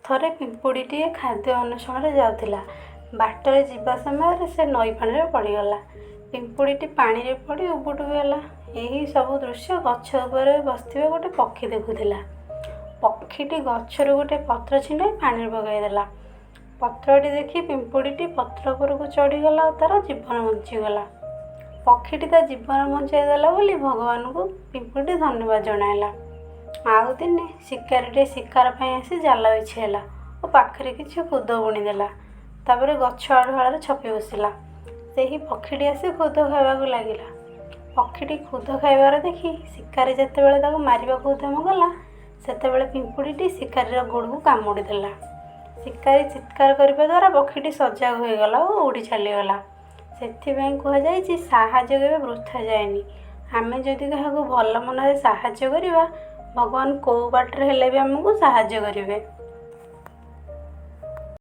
ଥରେ ପିମ୍ପୁଡ଼ିଟିଏ ଖାଦ୍ୟ ଅନ୍ୱେଷଣରେ ଯାଉଥିଲା। ବାଟରେ ଯିବା ସମୟରେ ସେ ନଈ ପାଣିରେ ପଡ଼ିଗଲା। ପିମ୍ପୁଡ଼ିଟି ପାଣିରେ ପଡ଼ି ଉବୁଟୁବୁ ହେଲା। ଏହି ସବୁ ଦୃଶ୍ୟ ଗଛ ଉପରେ ବସିଥିବା ଗୋଟେ ପକ୍ଷୀ ଦେଖୁଥିଲା। ପକ୍ଷୀଟି ଗଛରୁ ଗୋଟେ ପତ୍ର ଛିଣ୍ଡାଇ ପାଣିରେ ପକାଇଦେଲା। ପତ୍ରଟି ଦେଖି ପିମ୍ପୁଡ଼ିଟି ପତ୍ର ଉପରକୁ ଚଢ଼ିଗଲା ଓ ତା'ର ଜୀବନ ବଞ୍ଚିଗଲା। ପକ୍ଷୀଟି ତା ଜୀବନ ବଞ୍ଚାଇ ଦେଲା ବୋଲି ଭଗବାନଙ୍କୁ ପିମ୍ପୁଡ଼ିଟି ଧନ୍ୟବାଦ ଜଣାଇଲା। ଆଉ ଦିନେ ଶିକାରୀଟିଏ ଶିକାର ପାଇଁ ଆସି ଜାଲ ବିଛାଇଲା ଓ ପାଖରେ କିଛି ଖୁଦ ବୁଣିଦେଲା। ତାପରେ ଗଛ ଆଢ଼ୁଆଳରେ ଛପି ବସିଲା। ସେହି ପକ୍ଷୀଟି ଆସି ଖୁଦ ଖାଇବାକୁ ଲାଗିଲା। ପକ୍ଷୀଟି ଖୁଦ ଖାଇବାର ଦେଖି ଶିକାରୀ ଯେତେବେଳେ ତାକୁ ମାରିବାକୁ ଉଦ୍ୟମ କଲା, ସେତେବେଳେ ପିମ୍ପୁଡ଼ିଟି ଶିକାରୀର ଗୋଡ଼କୁ କାମୁଡ଼ି ଦେଲା। ଶିକାରୀ ଚିତ୍କାର କରିବା ଦ୍ୱାରା ପକ୍ଷୀଟି ସଜାଗ ହୋଇଗଲା ଓ ଉଡ଼ି ଚାଲିଗଲା। ସେଥିପାଇଁ କୁହାଯାଇଛି, ସାହାଯ୍ୟ କେବେ ବୃଥା ଯାଏନି। ଆମେ ଯଦି କାହାକୁ ଭଲ ମନରେ ସାହାଯ୍ୟ କରିବା, ଭଗବାନ କେଉଁ ବାଟରେ ହେଲେ ବି ଆମକୁ ସାହାଯ୍ୟ କରିବେ।